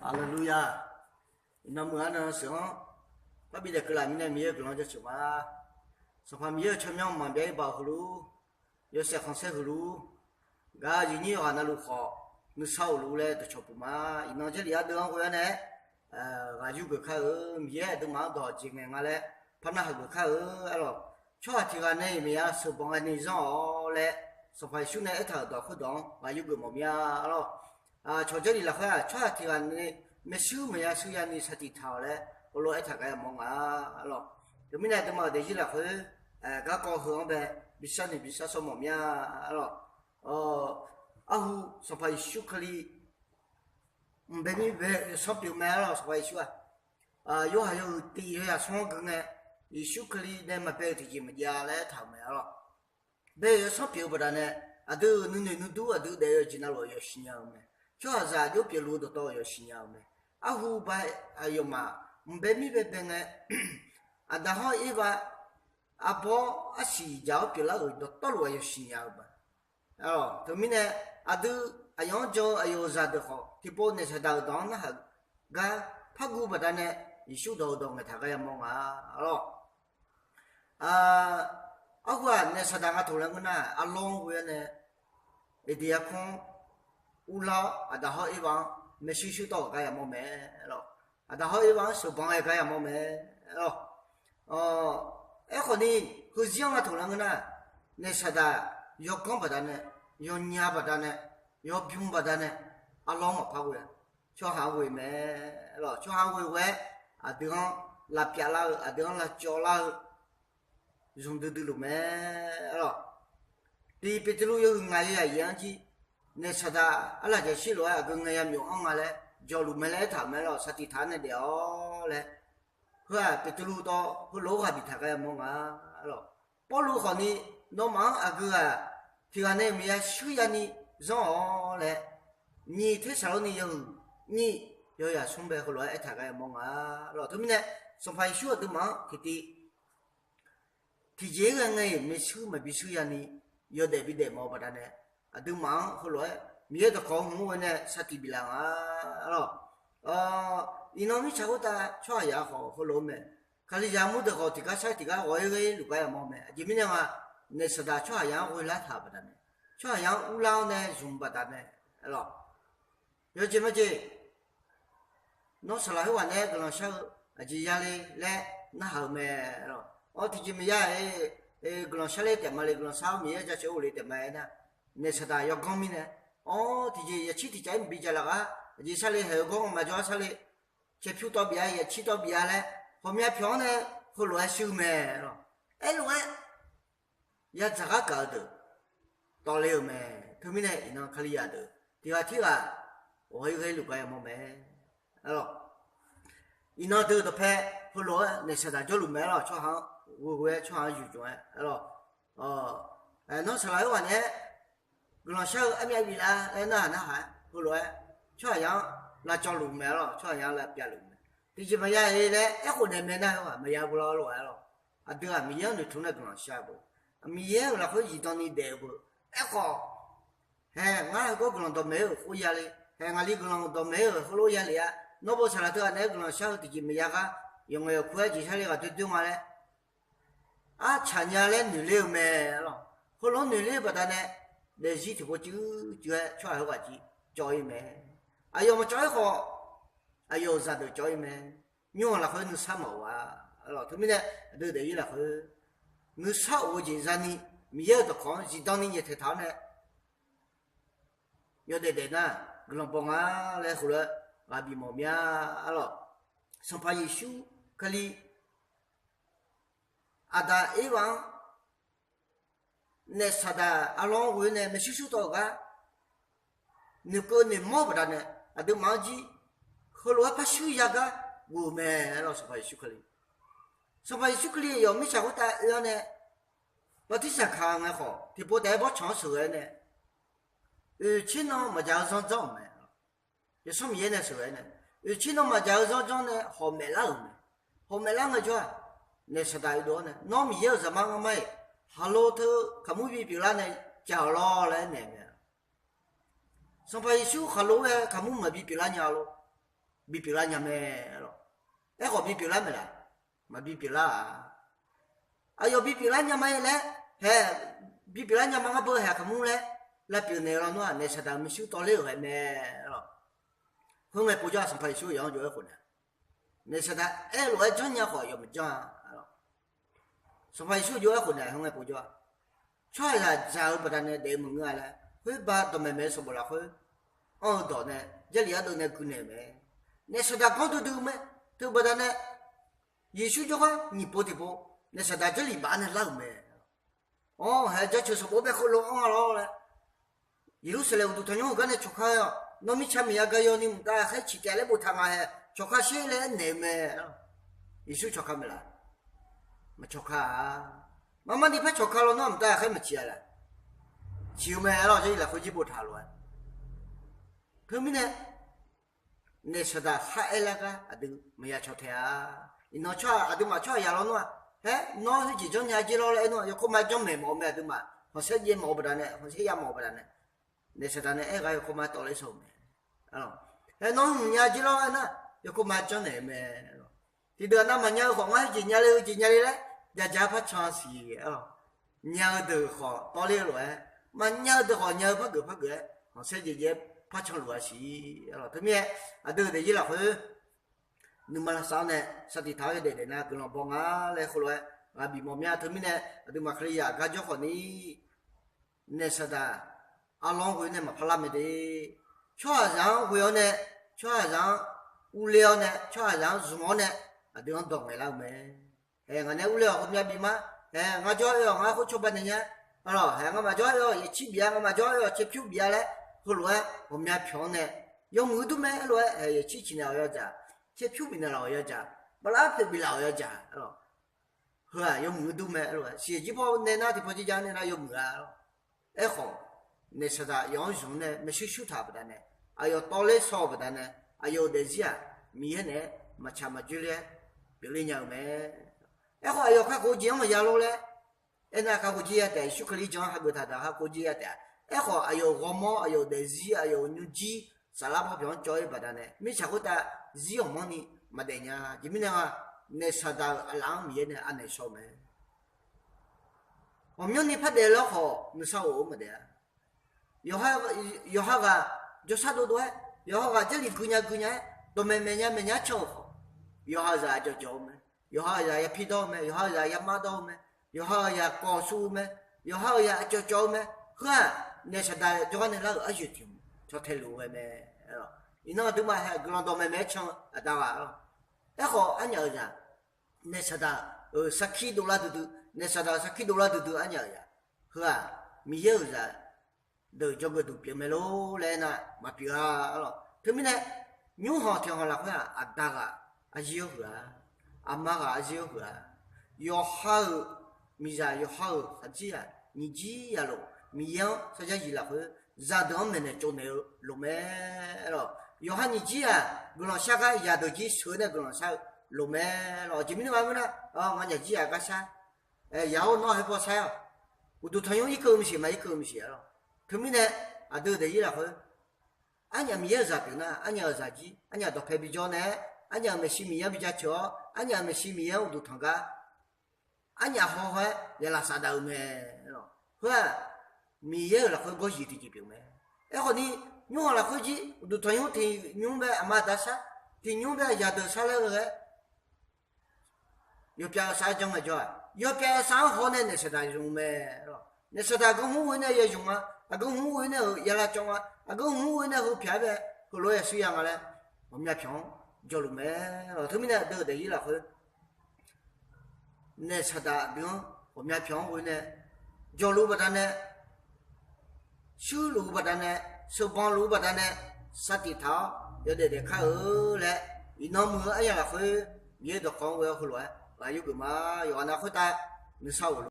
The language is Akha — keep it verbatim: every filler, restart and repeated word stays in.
Haleluya! Iqnan meuq-anr nan sheuq-anr, parbi daef keuvlaf mirnae Miqyaer-euq guiqlanq jaceuq ma. Sanqpaq Miqyaer-euq tsawrmyanr maqbyav-ir baoq heulof-ur, yawshaef khanqsaer heulof-ur, gaq-eu aqyuif nyir yawqghaq navluf khawf nuisar of luf-ur laer dawqcawq puq ma. Iqnan Jarlif ardeuv-anr ghoe-awr nae ghaq yurgeuf kar-eu, Miqyaer aqduimaf-anr dawq jeq ngaeq nga laer par narhaq geuf kar-eu, arlawq. Tsawrhaq tiq ghaq nae-iq maqya sheuqbanq ghaeni zanr-awq laer, Sanqpaq Yeqsur nae aertaq-euq dawq khoerdawq-anr ghaq yurgeuf mawf mir-a, arlawq. Cawq Jarlif lafkhoer-aq, tsawrhaq tiq ghaq nae maershuir maqya shuir yani sar tiq taq-awq laer heulof-aer aertaq gar yamawr nga, arlawq. Teumirnae aqduimaf-euq daefzir lafkhoer garkawv heu-anr bae bishar noeq bishar shawr mawf mir-a, arlawq. Arhu Sanqpaq Yeqsur Kali mqbae mir bae yawsanr pyeuf mae, arlawq. Sanqpaq Yeqsur-aq, yorhaq yawhuiq tiq yawzaq smr-anr gui ngae, Yeqsur Kali nae maqbae-euq tiqjeq maqjav laer aertaq-euq mae, arlawq. Bae-euq yawsanr pyeuf-eu baqdanae, aqdui-euq nuinoeq nuidur aqdui daef-eu jeq navluf-anr yawsiq nya-eu mae. Tsawrhaqzaq jawr pyeufluf-eu dawqtawv yawsiq nya-eu mae. Arhu ba aqyawfmaf mqbae mir bae bae ngae, Aqda hawr Erva arbawr arsiq dzaq-awr pyeuflar-euq dawqtawvluf-anr yawsiq nya-eu mae. Teumirnae, aqdui aqyawf-anr jan-eu aqyawf-euq zaqdeuq khawf, tiqpov naeq saqdaq-euq dawq-anr narhaq gar par guv baqdanae, Yeqsur dawq-eu dawq ngaeqtaq gar yamawr nga, arlawq. Arhu-aq, naeq saqdaq nga toq laer ngeur nar, arlawr-anr ghoe-awr nae, Eqdeq yarkmr urlar-awr, Aqda hawr Erva-anr maershuir shuir tawr-euq gar yamawr mae, arlawq. Aqda hawr Erva-anr sheuqbanq ghae gar yamawr mae, arlawq. Aerkhawf ni, heuzir-anr nga toq laer ngeur nar, naeq saqdaq yawganr baqdanae, yawnya baqdanae, yawbymr baqdanae, arlawr-anr maqpar ghoe-a. Tsawrhaq-anr ghoe mae, arlawq. Tsawrhaq-anr ghoe ghoe-aer, aqdui-anr lavpyav lar-eu, aqdui-anr lavcawv lar-eu zmqdui dui luf mae, arlawq. Tiq Beqtuvluv yawhuiq ngaq yawzaq yaeq-anr jir, naeq saqdaq arlaqjaq shir lof-aer aqgeu ngae yamyawf anr nga laer jawrluf mae laer aertaq-euq mae, arlawq. Sar tiq taq-awr nae daef-awr laer, heu-aq Beqtuvluv dawr heulof-aer ghaq biftaq gar yamawr nga, arlawq. Pawrluv khawfni, nawmaf-anr aqgeu-aq tiq ghaq nae maqya shuir yani zanr-awq laer, nyiq Tersaqlorni yawhuiq nyir yawzaq smr bae heulof-aer aertaq gar yamawr nga, arlawq. Teumirnae, Sanqpaq Yeqsur aqduimaf-anr tiqtiv tiqjeq-ir ghae ngae-iq maershuir maqbi shuir yani yawdaef bidaef mawf-eu baqdanae, aqduimaf-anr heulof-aer Miqyaer dawqkawq hmq-anr ghoe nae sar tiq biflaf nga, arlawq. Iqnan mirtsaq khoertav tsawrhaqzaq khawf heulof-aer mae. Kalizaq mur deuq khawf tiqgar sar tiqgar ghawq-ir ghae-ir luf gar yamawr mae. Aqjeq mirnae nga, naeq saqdaq tsawrhaqzaq-anr ghoe lartaq-euq baqdanae, tsawrhaqzaq-anr urlar-awr nae zmq baqdanae, arlawq. Yawjeq majeq, nawr saqlaq khoerghaq nae-aer guiqlanq shar-eu aqjeq yale laer narhaq-euq mae, arlawq. Awr, tiqjeq maqya-aer guiqlanq shar ler taef ma le, guiqlanq shar-awr Miqyaer jaceuq-eu le taef ma aernar, naeq saqdaq yawganr mirnae, awr, tiqjeq yaqcir tiqcaf-ir maqbi jaq laf gar aqjeq shar le haeq-eu gawr-anr maqjawr-ar shar le, caerpyur tawv bif-a, yaqcir tawv bif-a laer ghawqmya pyawq-anr nae heulof-aer shuir-eu mae, arlawq. Aerlof-aer yadzaq gar gaq-eu deuq tawv le-euq mae. Teumirnae iqnan Kalizaq deuq tiq ghaq tirghaq ghawq-ir ghae-ir luf gar yamawr mae, arlawq. Iqnan deuq dawqpae heulof-aer naeq saqdaq jawrluf mae, arlawq. Tsawrhaq-anr ghoeghoe-aer, tsawrhaq-anr yuqjmq-aer, arlawq. Nawr saqlaq khoerghaq nae-aer guiqlanq shar-eu armyav biflaf laer narhaq narhaq-aer heulof-aer tsawrhaqzaq-anr lavcawv luf mae, arlawq. Tsawrhaqzaq-anr lavpyav luf mae. Tiqjeq maqya-e laer aerkhof naeq mae nar, heughaq maqya beu lar lof-aer, arlawq. Aqdui-aq Miqyaer-anr noeqtmq nae guiqlanq shar-eu beu, Miqyaer-euq lafkhoer zifdan ni daef-eu beu. Aerkhawf, hae, ngar heugar guiqlanq dawqmaeq-aer-euq khoer yale, hae, ngaqli guiqlanq dawqmaeq-aer-euq heulof yale-a. Nawr beu saqlaq teughaq naeq-aer guiqlanq shar-eu tiqjeq maqya gar, yawqngaeq yawqkur-aer jeq shar le ghaq doer doer nga laer artsaq nya laer noeq ler-eu mae, arlawq. Heulof-aer noeq ler-eu baqdanae, daefzir tiqpov cuiv cuiv-aer tsawrhaq khoerghaq jir cawv-ir mae. Aqyawf maqcawv-aer khawf, aqyawf-euq zaqdeuq cawv-ir mae. Nymr-euq lafkhoer nuisar maqof-a, arlawq. Teumirnae aqdui daefzir lafkhoer nuisar of-eu jeq zani, Miqyaer-euq dawqkawq-anr zifdan ni nyaeftaeq taq-awr nae, yawdaef daef nar guiqlanq baw nga laer heulof-aer ghaq bif mawf mir-a, arlawq. Sanqpaq Yeqsur Kali Aqdaq Erva-anr naef saqdaq arlawr-anr ghoe nae maershuir shur tawv-euq gar noeqkeuv noeqmawr-eu baqdanae, aqduimaf-anr jir heulof-aer par shuir ya gar ghof-eu mae, arlawq. Sanqpaq Yeqsur Kali, Sanqpaq Yeqsur Kali aqyawf mirtsaq khoertav oe-awr nae bartirsaq kaq ngae khawf, tiqpov taef-aer bawrtsanq-anr sheuqghae-aer nae, oeqtser nan maqdzaq-eu zanr janr-euq mae. Yawsanr Miqyaer nae sheuqghae-aer nae, oeqtser nan maqdzaq-eu zanr janr nae hawq maeflar-euq mae. Hawq maeflar ngaejawr-aq, naef saqdaq oedov-awr nae, Nawr Miqyaer-euq zaqmar ngar mar-iq, khaqlo teu kaqmur bipyeuflar nae dzaq-awq lawr laer aernaeq mae. Sanqpaq Yeqsur khaqlo-aer kaqmur maqbi pyeuflar nya-a lor. bipyeuf lar nya mae lawq. Aerkhawf bipyeuf lar maeqlaf? Maqbi pyeuflar-aq. Aqyawf bipyeuf lar nya ma-aer laer, hae, bipyeuf lar nya ma ngar beu hae aqkaq mur laer lavpyeuf naeq-eu lawnmr-aq, naeq saqdaq-euq maershuir tawv ler-euq hae mae lawq. Khoerngae povjawr-aq, Sanqpaq Yeqsur yawq-anr jov-aer khofnaeq, naeq saqdaq aerlof-aer janrnya khawf yawf maqjanr-a lawq. Sanqpaq Yeqsur jov-aer khofnaeq, khoerngae povjawr-aq, tsawrhaqzaq dzaq-eu baqdanae daef-eu maqngeur-a laer, khoerba dawqmaeq maeq-eu sanqbof lafkhoer anr-eu dawq nae Jarlif ardeuv nae guinaeq-euq mae. Naeq saqdaq ganr duidui-eu mae. Teu baqdanae Yeqsur jawrgar nyiq pov tiqpov naeq saqdaq Jarlif baf-awr nae lar-euq mae. Awr, hae, jaceuq sanqbof bae khoerlof-anr-a lawr laer, Yeqlursaqlaeq uqduq tanqnymr-euq gar nae cawqka-awr, nawr mirtsa miqya gaq yawni mqtav khaer ciq taef laer boftaq nga hae, cawqka sher laer aernaeq-eu mae. Yeqsur cawqka maeqlaf? Maqcawqka-a. Marmarni par cawqka lawnmr-aq, mqtav khaer maqciq-a laer, ciq-eu mae lawq. Jarlif lafkhoer jir boftaq lof-aer, teumirnae naeq saqdaq khar aer lar gar aqdui maqya caw tae-a. Iqnan tsawrhaq, aqduimaf tsawrhaq yaq lawnmr-aq, haer, nawr khoerjeq janrnya jir lawr laer aer nmr-aq, yawkawr ma janrmaeq mawf-eu mae. Aqduimaf khanqsaer jaev mawf-eu baqdanae, khanqsaer ya mawf-eu baqdanae, naeq saqdaq nae aer-eu gar yawkawr ma tawv ler shaw-euq mae. Haer, nawr hmq nya jir lawr aer nar, yawkawr ma janrnaeq-eu mae. Tiqdeuq nav maqnya-eu khawf, ngar khoerjeq nya le, heujeq nya le laer jaja par can siq-a lawq. Nya-eu deuq khawf tawv ler-eu lof-aer, maqnya-eu deuq khawf nya-eu par geuf par geuf-aer khanqsaer jaev jaev-aer par can luf-a siq-a lawq. Teumirnae aqdui-euq daefzir lafkhoer nuima lavsav-awr nae sar tiq taq-awr yawdaef daef nar guiqlanq baw nga laer heulof-aer ghaq bif mawf mya. Teumirnae aqduimaf Kalizaq gar jawr khawf ni, naeq saqdaq arlawr-anr ghoe nae maqpar lar mae de. Tsawrhaqzaq-anr ghoe-awr nae, tsawrhaqzaq-anr urler-awr nae, tsawrhaqzaq-anr zmq-awr nae aqdui-anr dawq ngaeqlar-eu mae. Hae, ngaq nae urler-awq heumya bif ma. Hae, ngar jawr-aer oe-awq, ngar khoer cawba naeq nya. Arlawq, hae, ngar maqjawr-aer oe-awq, yaeqcir bif-a, ngar maqjawr-aer oe-awq, caerpyur bif-a laer heulof-aer ghawqmya pyawq-anr nae yawmuiq-eu dur mae. Aerlof-aer, hae, yaeqcir ciqnaeq-awq yawdzaq, caerpyur bifnaeq laf-awq yawdzaq, bala poeq biflaf-awq yawdzaq. Heu-aq yawmuiq-eu dur mae. Aerlof-aer siqyaeq jir paw nae nar tiqpaw jir ja nae nar yawmuiq-a lawq. Aerkhawf, naeq saqdaq yawf-anr zmq-awr nae maershuir shuir taq-euq baqdanae, aqyawf tawv ler shaw-euq baqdanae, aqyawf-euq daefzir-aq Miqyaer naeq-aer maqtsaq maqjoer ler-aer pyeufler nya-eu mae. Aerkhawf aqyawf kakhof-eu jeq-anr maqya lor laer aernar, kakhof jeq ya taef, Yeqsur Kali jan-anr hageuf taq daq kakhof jeq ya taef-a. Aerkhawf aqyawf-euq ghawrmawr, aqyawf-euq daefzir, aqyawf-euq nymrjir saflar parpyawq-anr cawv-ir baqdanae, mirtsaq khoertav zir ghawqmanrni maqdaef nya. Aqjeq mirnae nga, naeq saqdaq-euq aqlaf-anr Miqyaer nae anaeq shaw-eu mae. Ghawqmyanrni par daef lar khawf nuisar of-eu maqdaef-a. Yawqha, yawqha ghaq jawrshar dovdov-aer, yawqha ghaq Jarlif guinya guinya-aer, dawqmaeq maeq nya maeq nya can-euq khawf, yawqha-euq zaq aqjawq jawq-eu mae. Yawqha-euq zaq ya pirdawr-eu mae. Yawqha-euq zaq ya mardawr-eu mae. Yawqha-euq zaq kawq shuv-eu mae. Yawqha-euq zaq aqcawq cawv-eu mae. Heu-aq, naeq saqdaq jawrgar nae lar-euq aryoeq tiq hmq caw tae luf-eu ghae mae. Iqnan aqduimaf hae guiqlanq dawqmaeq maeq-aer can-eu aqda ghaq-a lawq. Aerkhawf arnyaf-euq zaq, naeq saqdaq-euq sarkir dovlar duidui, naeq saqdaq-euq sarkir dovlar duidui arnyaf-euq zaq, heu-aq, Miqyaer-euq zaq deuq jawrgeuf duq pyeuf mae lor laer aernar, maqpyeuf-a lawq. Teumirnae, nymrhanq tiqhanq lafkhoer-aq, aqda ghaq arzir-awr huiq-a, aqma ghaq arzir-awr huiq-a, yawqha-euq miqzaq yawqha-euq khaqdzerzaq nyiq jir yalof Miqyaer-anr sarjax zif lafkhoer zaqdeuq-anr maeqnaeq tsovnaeq-eu lof mae lawq. Yawqha nyiq jir-aq guiqlanq shar gar zaqdeuq jir sheuq-eu nae guiqlanq shar-eu lof mae lawq. Aqjeq mirnae ghaq ngeur nar, nganyaf jir-aq gar shar, yaq-awr nawr haer baw shar-awq. Uqduq tanqnymr irkeuv maqsiq maq irkeuv maqsiq-a lawq. Teumirnae aqdui-euq daefzir lafkhoer arnyaf Miqyaer-euq zaq pyeuf nar, arnyaf-euq zaq jir, arnyaf dawqpae bijawr nae-aer, arnyaf-euq maeqshi Miqyaer-anr bi jaceuq-awr, arnyaf-euq maeqshi Miqyaer-anr uqduq tanq gar, arnyaf haw haw-aer yaqlaf safdaf-eu mae lawq. Heu-aq, Miqyaer-euq lafkhoer gawryiq tiqjeq pyeuf mae. Aerkhawf ni, nymrhanq lafkhoer jir uqduq tanqnymr tiq nymr bae aqma aqda shar, tiq nymr bae zaqdeuq shar laer-eu ghae, yawpyav sar janr ngaejawr-aq, yawpyav sar-anr haw nae naeq saqdaq zmq mae lawq. Naeq saqdaq aqgeu hmr ghoe nae ya zmq-a, aqgeu hmr ghoe nae-euq yalav cawv-a, aqgeu hmr ghoe nae heu pyaq-aer bae heulof-aer yashuir ya nga laer ghawqmya pyawq-anr jawrluf mae lawq. Teumirnae aqdui-euq daefzir lafkhoer naeq saqdaq aqdui-anr ghawqmya pyawq-anr ghoe nae jawrluf-eu baqdanae, shuirluf-eu baqdanae, sheuqbanq luf-eu baqdanae, sar tiq taq-awr yawdaef daef kar-eu laer, iqnan muiq-eu aryamq lafkhoer Miqyaer dawqkawq-anr ghoe-awr heulof-aer ghaq yurgeuf ma. Yawqghaq nav khoertav nuisar of